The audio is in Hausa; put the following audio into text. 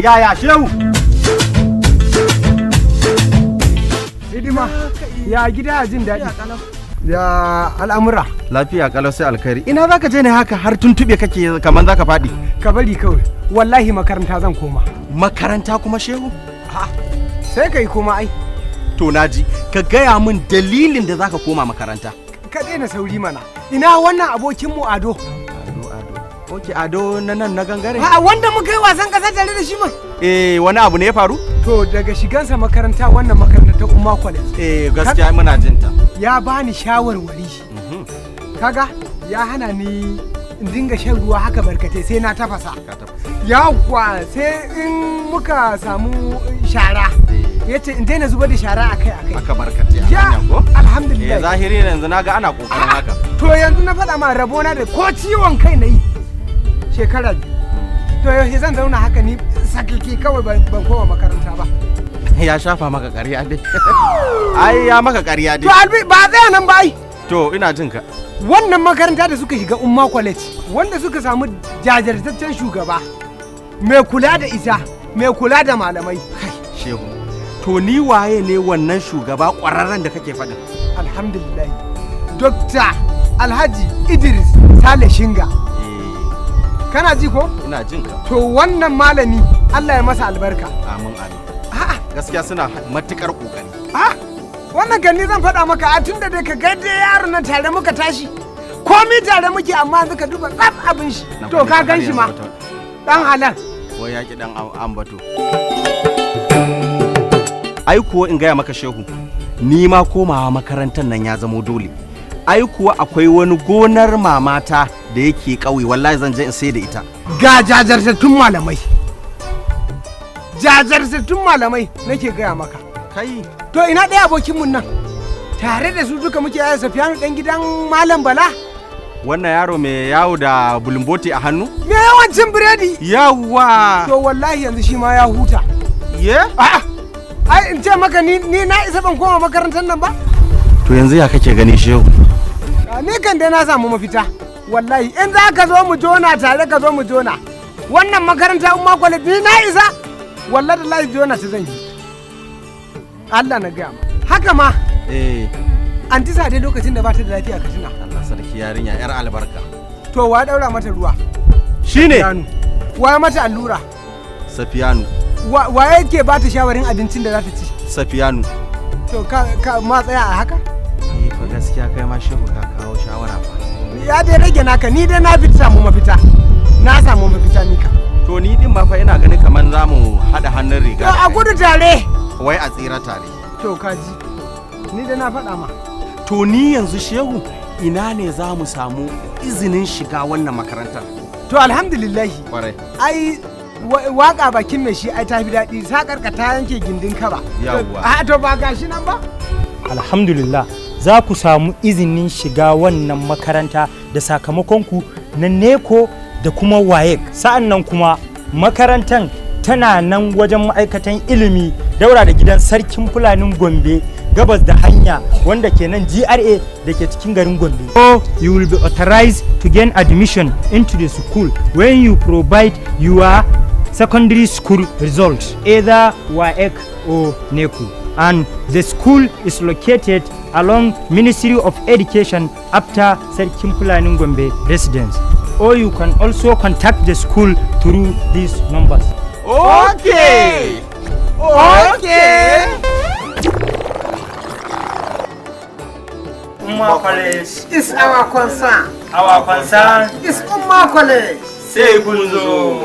Yaya, Shehu? Hidima ya gida, jin daɗi, ya al'amura? Lafiya kalau, sai alkhairi. Ina zaka je ne haka har tuntube kake kaman zaka faɗi? Ka bari kawai, wallahi makaranta zan koma. Makaranta kuma, Shehu? Sai kai koma ai. To naji, ka gaya min dalilin da zaka koma makaranta. Ka daina sauri mana. Ina wannan abokin mu Ado? Ado, Ado. Okay, Ado na nan na gangare? A wanda muka yi wasan kasa tare da shi mai. Eh, wani abu ne ya faru? To, daga shigansa makaranta, wannan makaranta ta Umma College. Eh, gaskiya muna jinta. Ya bani shawarwari. Kaga ya hana ni in dinga shan ruwa haka barkatai, sai na tafasa. Ka tafasa. Yawwa, sai in muka samu shara, ya ce in daina zubar da shara akai akai. Aka barkatai a Ya. hanya ko? Alhamdulillah. Eh, zahiri yanzu naga ana kokarin haka. To, yanzu na faɗa ma, rabona da ko ciwon kai na yi shekara 2. To, yaushe zan zauna haka ni sakiki kawai ban koma makaranta ba? Ya shafa maka ƙarya dai. Ai ya maka ƙarya To dai. Albi, ba tsaya nan ba ai. To, ina jin ka. Wannan makaranta da suka shiga, Umma College, wanda suka samu jajirtaccen shugaba mai kula da ita, mai kula da malamai. Kai, Shehu. To, ni waye ne wannan shugaba ƙwararren da kake faɗin? Alhamdulillah, Dr. Alhaji Idris Sale Shinga. Eh. Kana ji ko? Ina jin ka. To, wannan malami Allah ya masa albarka. Amin, amin. A'a. Gaskiya suna matukar kokari. Ah, wannan kan ni zan faɗa maka a tunda dai ka ga dai yaron nan tare muka tashi, komi tare muke, amma yanzu ka duba tsaf abin shi. To, ka gan shi ma dan halal. Wai ya ki dan ambato. Ai kuwa in gaya maka, Shehu, ni ma komawa makarantar nan ya zamo dole. Ai kuwa akwai wani gonar mamata da yake ƙauye, wallahi zan je in sai da ita. Ga jajirtattun malamai, jajirtattun malamai nake gaya maka. Kai. To, ina ɗaya abokinmu nan tare da su duka muke yaya, Safiyanu ɗan gidan Malam Bala. Wannan yaro mai yawo da bulumboti a hannu? Me yawancin biredi. Yawa. To, wallahi yanzu shi ma ya huta. Ye. A'a, ai in ce maka ni na isa ban koma makarantar nan ba. To, yanzu ya kake gani, Shehu? A, ni kan dai na samu mafita wallahi. In za ka zo mu jona tare, ka zo mu jona wannan makaranta Umma College. Ni na isa wallahi da lahi jona ta zan yi. Allah na gaya ma haka ma. Anti Sade, lokacin da ba ta da lafiya, ka tuna. Allah sarki, yarinya yar albarka. To, wa daura mata ruwa? Shine. Safiyanu. Wa mata allura? Safiyanu. Wa yake ba ta shawarin abincin da za ta ci? Safiyanu. To, ka ma tsaya a haka. Eh fa, gaskiya kai ma, Shehu, ka kawo shawara fa. Ya dai rage naka, ni dai na fi samu mafita, na samu mafita ni ka. To, ni din ma fa ina ganin kaman za mu haɗa hannun To riga da a kai. gudu tare. Wai a tsira tare. To, kaji, ni dai na faɗa ma. To, ni yanzu, Shehu, ina ne za mu samu izinin shiga wannan makarantar? To, alhamdulillahi. Kwarai. Ai waka bakin mai shi ai ta fi daɗi, sakar ka ta yanke gindin ka ba. Yawwa. A to, ba gashi nan ba. Alhamdulillah, za ku samu izinin shiga wannan makaranta da sakamakonku na NECO da kuma WAEC. Sa'an nan kuma makarantan tana nan wajen ma'aikatan ilimi, daura da gidan Sarkin Fulanin Gombe, gabas da hanya wanda ke nan GRA da ke cikin garin Gombe. Or you will be authorized to gain admission into the school when you provide your secondary school results, either WAEC or NECO. And the school is located along Ministry of Education, after Sarkin Fulanin Gombe residence. Or you can also contact the school through these numbers. Okay. Umma College. Is our concern. Our concern. Is Umma College. Sai kun zo.